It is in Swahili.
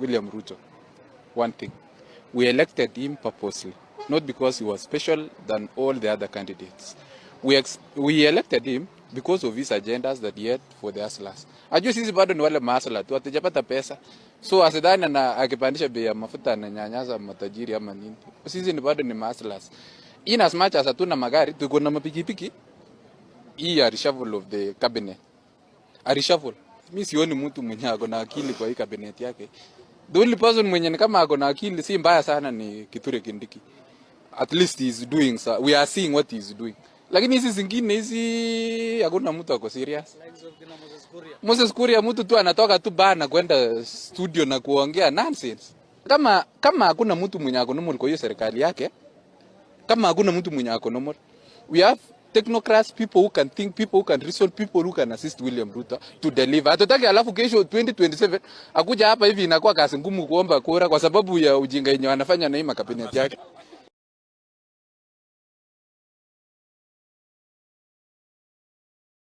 William Ruto one thing. We elected him purposely, not because he was special than all the other candidates. We elected him because of his agendas that he had for the hustlers. Ajua sisi bado ni wale mahustler tu, hatujapata pesa. So asidhani na akipandisha bei ya mafuta ananyanyasa matajiri ama nini. Sisi ni bado ni mahustlers. In as much as hatuna magari, tuko na mapikipiki. Hii ya reshuffle of the cabinet. A reshuffle. Mi sioni mtu mwenye ako na akili kwa hii cabinet yake. The only person mwenye ni kama ako na akili si mbaya sana ni Kithure Kindiki. At least he is doing so. We are seeing what he is doing. Lakini hizi zingine hizi hakuna mtu ako serious. Likes of kina Moses Kuria. Moses Kuria mtu tu anatoka tu bar na kwenda studio na kuongea nonsense. Kama hakuna mtu mwenye ako normal kwa hiyo serikali yake, kama hakuna mtu mwenye ako normal, we have technocrats, people who can think, people who can reason, people who can assist William Ruto to deliver. Hatutaki alafu kesho 2027 akuja hapa hivi inakuwa kazi ngumu kuomba kura kwa sababu ya ujinga yenye wanafanya na hii makabinet yake.